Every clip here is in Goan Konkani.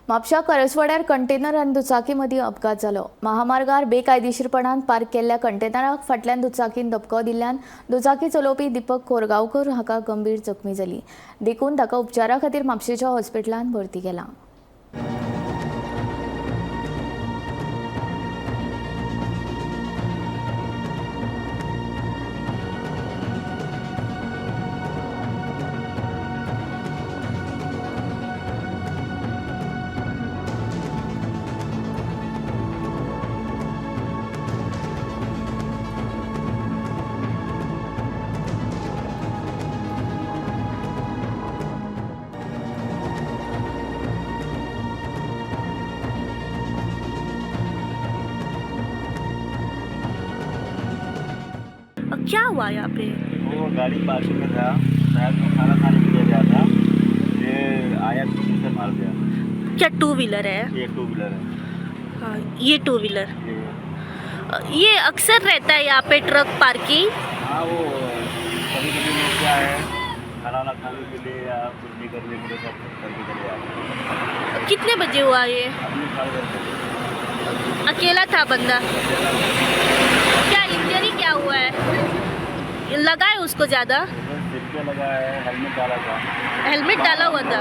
म्हापशा करसवाड्यार कंटेनर आनी दुचाकी मदीं अपघात जालो. महामार्गार बेकायदेशीरपणान पार्क केल्ल्या कंटेनराक फाटल्यान दुचाकीन धपको दिल्ल्यान दुचाकी चलोवपी दीपक कोरगांवकर हाका गंभीर जखमी जाली. देखून ताका उपचारा खातीर म्हापशेच्या हॉस्पिटलांत भरती केला. अब क्या हुआ यहाँ पे? वो गाड़ी पार्किंग में था, शायद वो खाना खाने के लिए गया था। ये आया, पीछे से मार गया। क्या टू व्हीलर है? ये टू व्हीलर है। हाँ, ये टू व्हीलर। ये। ये अक्सर रहता है यहाँ पे ट्रक पार्किंग? हाँ, वो कभी कभी लोग क्या है, खाना वाना खाने के लिए या कुछ भी करने के लिए सब करके चले जाते हैं। कितने बजे हुआ ये? अपने 10:30। अकेला था बंदा? क्या इंजरी क्या हुआ है? लगा है उसको ज़्यादा? सिर पे लगा है, हेलमेट डाला था। हेलमेट डाला हुआ था?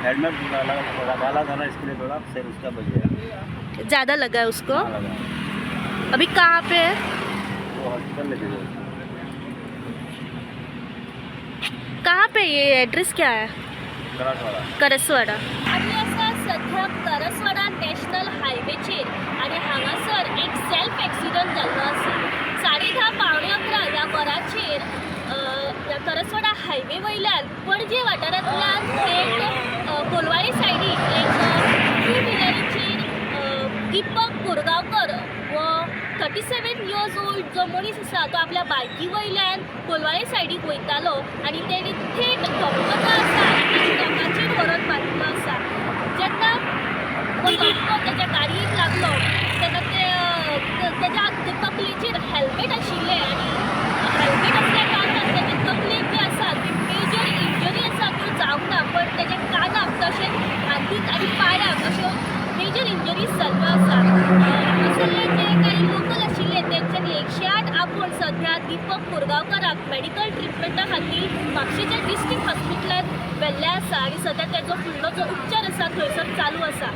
हेलमेट डाला डाला था ना, इसके लिए थोड़ा सिर उसका बच गया। ज़्यादा लगा है उसको? हाँ, लगा है। अभी कहाँ पे है? वो हॉस्पिटल लेके गए। कहाँ पे? ये एड्रेस क्या है? करासवाड़ा। करसवाडा। आमी आसा सध्या करसवाडा नॅशनल हायवेचेर आनी हांगासर एक सेल्फ एक्सिडंट जाल्लो आसा. 10:30 10:45 ह्या वराचेर ह्या करसवाडा हायवे वयल्यान पणजे वाठारांतल्यान थेट कोलवाळे सायडीक एक टू व्हिलरीचेर दीपक कोरगांवकर हो 37 इयर्स ओल्ड जो मनीस आसा तो आपल्या बायकी वयल्यान कोलवाळे सायडीक वयतालो आनी तेणी थेट धपको जो आसा आनी ट्रकाचेर व्हरोन मारिल्लो आसा. जेन्ना हो धपको तेच्या गाडयेक लागलो तेन्ना ते तेच्या तकलेचेर हेल्मेट आशिल्लें आनी हेल्मेट आसल्या कारणान तेजे तकलेक जी आसा ती मेजर इंजरी आसा त्यो जावंक ना, पण तेच्या कानाक तशेंच हातीक आनी पांयाक अश्यो मेजर इंजरीज जाल्ल्यो आसा. हांगासरले जे काही लोकल आशिल्ले तेंच्यांनी 108 आपोवन सध्या दीपक कोरगांवकराक मेडिकल ट्रिटमेंटा खातीर म्हापशेच्या डिस्ट्रिक्ट हॉस्पिटलांत व्हेल्लें आसा आनी सध्या तेजो फुडलो जो उपचार आसा थंयसर चालू आसा.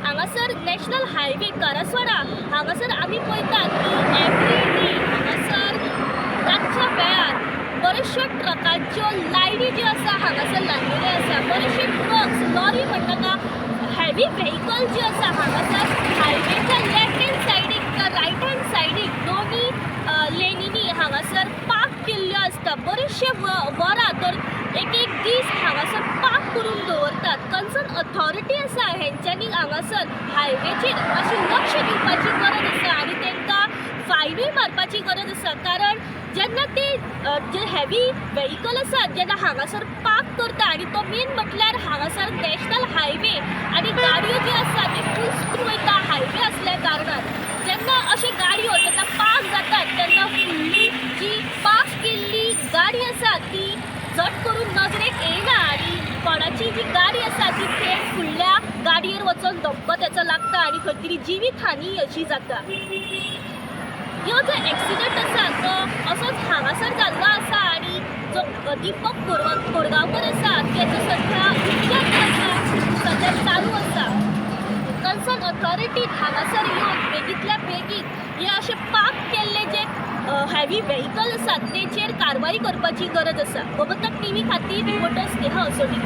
हांगासर नॅशनल हायवे करसवाडा हांगासर आमी पळयतात की एवरी डे हांगासर रातच्या वेळार बऱ्योचश्यो ट्रकांच्यो लायनी ज्यो आसा हांगासर लागिल्ल्यो आसा. बरेचशे ट्रक्स, लॉरी म्हणनाका, हेवी व्हेकल जी आसा हांगासर हायवेच्या लेफ्ट हँड सायडीक रायट हँड सायडीक दोनी लेनींनी हांगासर पार्क केल्ल्यो आसता. बरेचशे वरां तर एक एक दीस हांगासर पार्क करून दवरतात. कन्सर्न अथॉरिटी आसा हेंच्यांनी हांगासर हायवेचेर मातशें लक्ष दिवपाची गरज आसा आनी तांकां फायनूय मारपाची गरज आसा, कारण जेन्ना ते जे हेवी व्हेकल आसात जेन्ना हांगासर पार्क करता आनी तो मेन म्हटल्यार हांगासर नॅशनल हायवे आनी गाडयो ज्यो आसा त्यो फूल स्पीड वयता हायवे आसल्या कारणान. जेन्ना अश्यो गाडयो जेन्ना पार्क जातात तेन्ना फुडली जी पार्क केल्ली गाडी आसा ती झट करून नजरेक येयना आनी कोणाची जी गाडी आसा ती थेट फुडल्या गाडयेर वचोन धपको तेचो लागता आनी खंय तरी जिवीत हानी अशी जाता. ह्यो जो एक्सिडंट आसा तो असोच हांगासर जाल्लो आसा आनी जो दीपक कोरगांवकर आसा तेचो सध्या उपचार जो आसा सध्या चालू आसा. कन्सर्न अथॉरिटीन हांगासर येवन बेगींतल्या बेगीन हे अशे पार्क केल्ले जे हेवी व्हेकल आसात तेचेर कारवाई करपाची गरज आसा. गोमंतक टीव्ही खातीर रिपोर्टर स्नेहा असोडी.